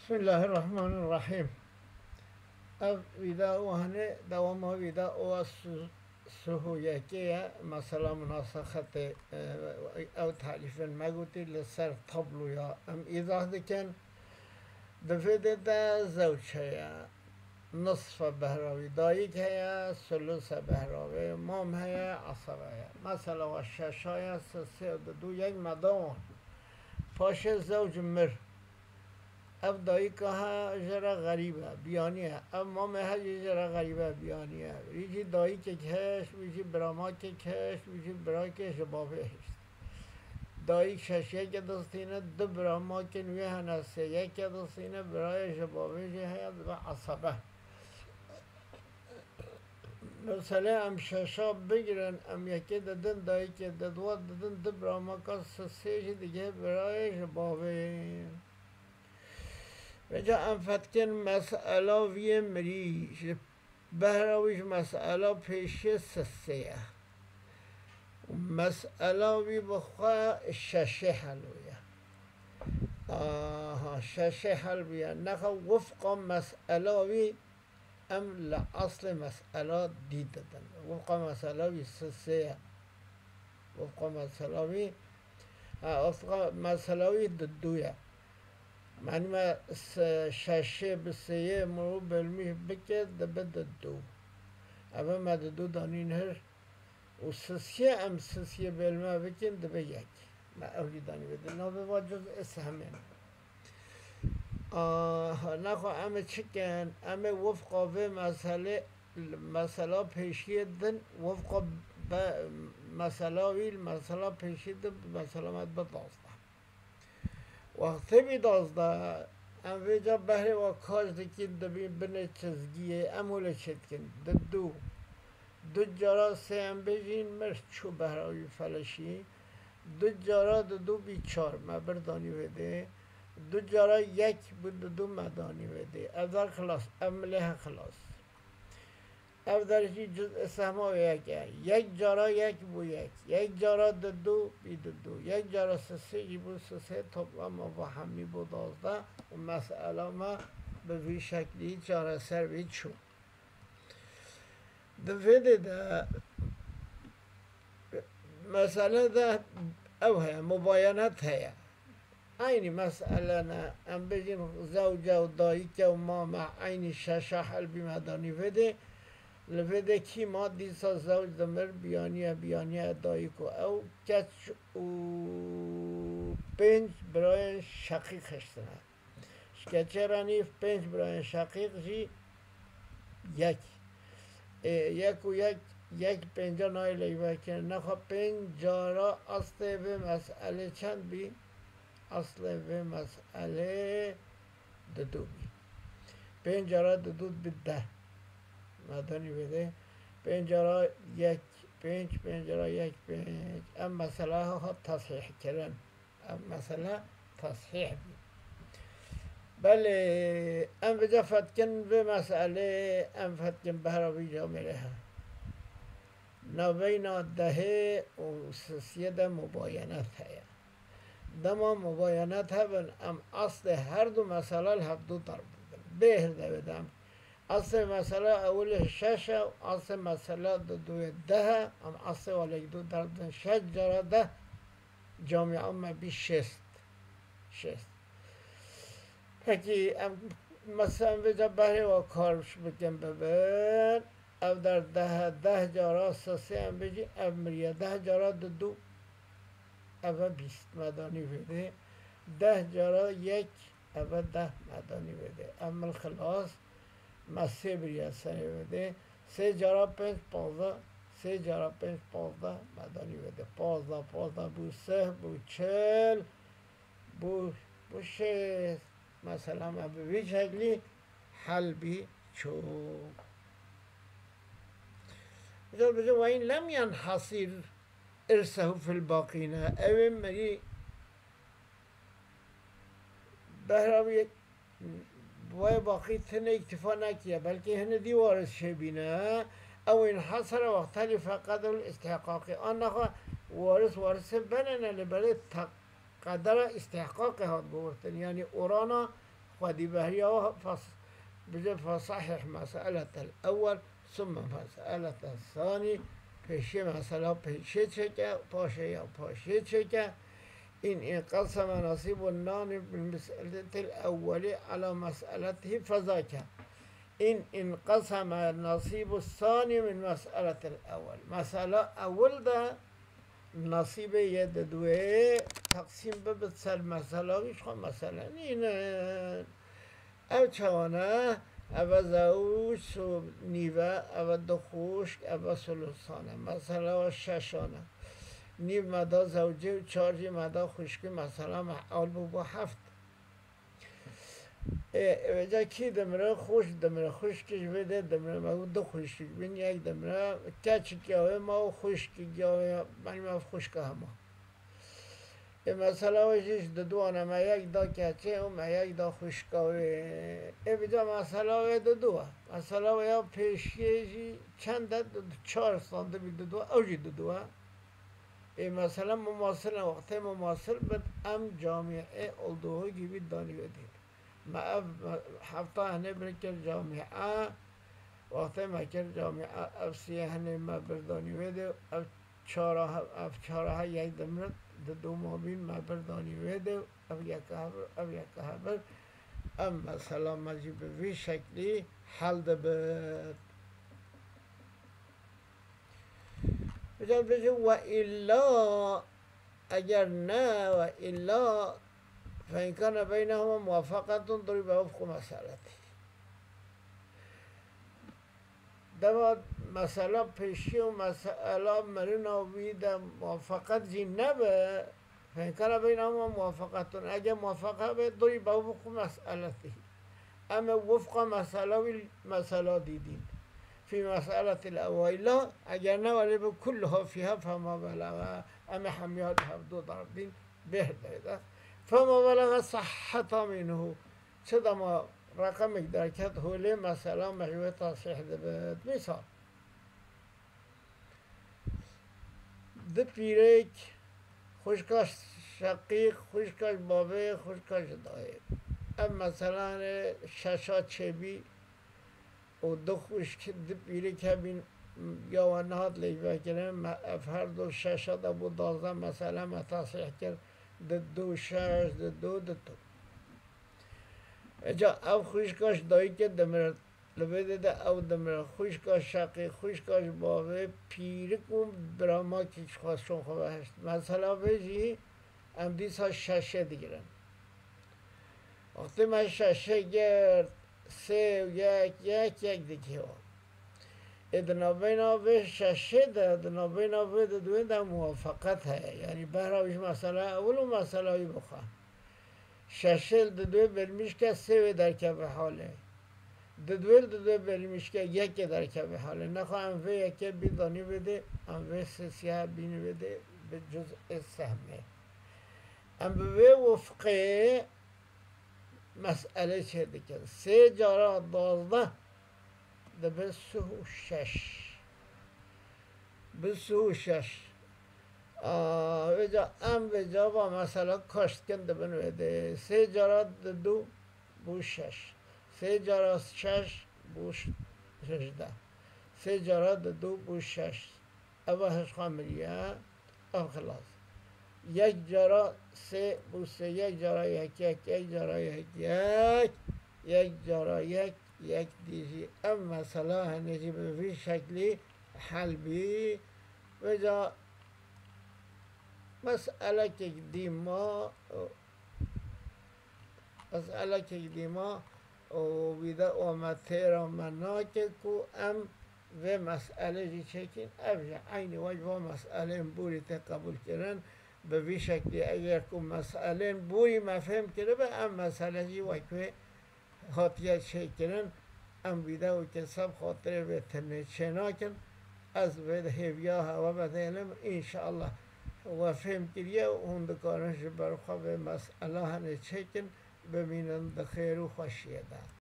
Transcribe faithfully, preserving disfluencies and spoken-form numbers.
Bismillahirrahmanirrahim. Ev vîdeo hene dewama vîdeoya su-, suhu yekê ye. Mesela munasexetê, e, ew tarîfin me gotî li ser tabloya em îzah dikin. Di vê de de zewç heye. Nisfe behrawî dayik heye, suluse behrawî mam heye, esebe heye. Mesela wa şeşa ye, sisê û didu yek me da wan. Paşê zewc mir. Ev dayika he ji re xerîb e, biyanî ye. Ev mamê he jî ji re xerîb e, biyanî ye. Wî jî dayikek heye, wî jî biramakek heye, wî jî birakê ji bavê hişt. Dayik şeşiyeke distîne, du biramakên wê hene, sêyeke distîne, birayê ji bavê jî heye, dibe esebe. Mesele em şeşa bigirin, em yekê didin dayikê, di dua didin du biramaka, sisê jî digihê birayê ji bavê. Vêca em fetkin mesela viyê mirî ji behra wî ji mesela pêşiyê sisê ye. Û mesela wî bi xwe şeşê hel bûye. Aha, şeşê hel bûye. Nexa wifqa mesela wî em li eslê mesela dî didin. Wifqa mesela wî sisê ye. Wifqa mesela wî, ha, wifqa mesela wî didu ye. Yanî me se-, şeşê bi sêyê mirov bêlmî bike, dibe didu. Eve me didu danîn hir û sisiyê em sisiyê bêlme bikin, dibe yek. Me ew jî danî vê de. Navê va cuz'ê sehmê ne. Aha, nexwe em ê çi kin? Em ê wifqa vê meselê, mesela pêşiyê din, wifqa be-, mesela wî li mesela pêşî din, mesela me dibe duwazdeh. Wextê bî duwazdeh, em vêca behrê wa kaş dikîn, dibîn binê çizgiyê, em wile çê dikin. Didu. Du cara sê em bêjîn mir çû behra wî feleşî. Du cara didu bî çar, me bir danî vê dê. Du cara yek bû didu, me danî vê dê. Ev der xilas, ev milê he xilas. Ev der jî cuz'ê sehma wê yek e. Yek cara yek bû yek. Yek cara didu bî didu. Yek cara sisê jî bû sisê. Toplama va hemî bû duwazdeh û mesela me bi vî şeklî çareser bî çû. Di vê dê de mesele de ew heye, mubayenet heye. Eynî mesele ne, em bêjin zewce û dayike û mame eynî şeşa hel bî me danî vê dê. Li vê dê kî ma dîsa zewc dimir, biyaniye, biyaniye dayik û ew keç û pênc birayên şeqîq hiştine. Ji keçê re nîv pênc birayên şeqîq jî yek. Ê, yek û yek, yek pênca nayê leyvekirine. Nexwe pênc cara aslê vê meselê çend bî? Aslê vê meselê didu bî. Pênc cara didu bi deh. Me danî vê dê. Pênc cara yek, pênc, pênc cara yek, pênc. Em mesela hat teshîhkirin. Ev mesele teshîh bû. Belê, em vêca fetkin vê meselê, em fetkin behra vî camêrê he. Navbeyna dehê û sisiyê de mubayenet heye. Dema mubayenet hebin, em aslê her du mesele li hevdu derb didin. Bê hirdevê de em aslê mesela ewilê şeş e û aslê mesela diduyê deh e, em aslê welek du derb didin. Şeş cara deh, camîa me bî şêst. Şêst. Pekî em mesela em vêca behrê wa karş bikin bibin. Ev der deh, deh cara sisê em bêjî, ev miriye. Deh cara didu, ev e bîst, me danî vê dê. Deh cara yek, ev e deh, me danî vê dê. Ev mil xilas, me sê biriye serê vê dê. Sê cara pênc, pazdeh, sê cara pênc, pazdeh, me danî vê dê. Pazdeh, pazdeh bû sih, bû çil, bû, bû şêst. Mesela me bi vî şeklî hel bî çû. Îcar bêje, "Ve in lem yenhasir irsehu fil baqîne." Ew ê mirî behra wî bi wê baqî tune îktîfa nekiye, belkî hine dî waris çêbîne, ew inhasara wextelîfe qedrul istihqaqî. An nexwe waris warisê benene, lê belê te-, qedera istihqaqê hat guhurtin. Yanî orana Xwedî beriya fas-, bije fasahih meseletel ewwel, summe meseletel sanî, pêşê mesela pêşê çêke, paşê ya paşê çêke. In inqeseme nasîbu nani bil meseletil ewweli ala meseletihî fezake. In inqeseme nasîbu sanî min meseletil ewwel. Mesela ewwel de nasîbê yê di duê teqsîm bibit ser mesela wî, ji xwe mesele nînin. Ev çawan e? Ev e zewc su-, nîv e, ev e du xwişk, ev e sulusane. Mesela we şeşan e. Nîv me da zewcê û çar jî me da xwişkî, mesela me ewl bû, bû heft. Ê, vêca kî dimire? Xwişk dimire. Xwişkî ji vê dê dimire. Me got du xwişkî bin, yek dimire. Keçik ya wê ma û xwişkî ya wê, benî me xwişka hema. Ê, mesela wê jî ji diduan e, me yek da keçê û me yek da xwişka wê. Ê, vêca mesela wê didu e. Mesela wê ya pêşiyê jî çend e? Didu, çar sandibî didu e, ew jî didu e. Ê, mesela mumasil e, wextê mumasil bin, em camîê olduğu gibi danî wê dîn. Me ev, me hefta hinê bir kir camîe, wextê me kir camîe, ev siyê hinê me bir danî wê dê, ev çara he-, ev çara he yek dimrit, di dû mabîn me bir danî wê dê, ev yeke hebir, ev yeke hebir. Ev mesela me jî bi vî şeklî hel dibit. Vêca dibêje, "Ve illa, eger ne, ve illa, fe in kane beynehuma muwafaqetun duribe wifqu meseleti." Dema mesela pêşî û mesela mirina wî de muwafaqet jî nebe, Fe in kane beynehuma muwafaqetun. Eger muwafaqa be, duribe wifqu meseletihî. Em ê wifqa mesela wî mesela dîdîn. Fî meseletil ewwela, eger ne welê be kulluha fîha fema belaga. Em ê hemiya li hevdu darbîn bêhr derê de. Fema belaga sahheta minhu. Çi dema reqemek derket holê, mesela me ji wê tasîh dibit. Mîsal. Di pîrek, xwişka şeqîq, xwişka ji bavê, xwişka ji dayê. Ev meselanê şeşa çêbî û du xwişk, di pîrek hebîn, ya we nehat lêvekirin, me ev her du şeşa de bû duwazdeh mesele me tasîh kir, di du şeş, di du, di du. Eca ev xwişka ji dayikê dimir. Li vê dê de ew dimre, xwişka şeqî, xwişka ji bavê, pîrik û biramakî ji xwe şon xwe ve hişt. Mesela vê jî em dîsa şeşê digirin. Wextê me şeşê girt, sê û yek, yek, yek dikê wan. Ê di navbeyna vê şeşê de, di navbeyna vê di duê de muwafaqet heye. Yanî behra wî ji mesela ewil û mesela wî bixwe. Şeşê li di duê belmîşke sê wê derkeve halê. Di duê li di duê belmîşke yekê derkeve halê. Nexwe em vê yekê bî danî vê dê, em vê sê siyah bînî vê dê bi cuz'ê sehmê. Em bi vê wifqê mesele çê dikin. Sê cara duwazdeh dibe sih û şeş. Bi sih û şeş. A, vêca em vêca va mesela kaş dikin dibin wê dê. Sê cara di du bû şeş. Sê cara şeş bû ş-, şejdeh. Sê cara di du bû şeş. Eva hişqa miriye. Ev xilas. Yek cara sê bû sê, yek cara yek, yek, yek cara yek, yek, yek cara yek, yek dî jî. Ev mesela hinê jî bi vî şeklî hel bî. Vêca meselekek dî ma, meselekek dî ma û vîdeoya me têra me nake ku em vê meselê jî çêkin. Ev jî eynî wek va meselên borî tê qebûlkirin. Bi vî şeklî eger ku meselên borî me fêm kiribe, ev mesele jî wek wê hatiye çêkirin. Em vîdeoyeke ser xatirê vê tenê çênakin. Ez vê hêviya hewe vedêlim. Înşallah we fêm kiriye û hûn dikarin ji ber xwe vê mesela hinê çêkin. Bimînin di xêr û xweşiyê de.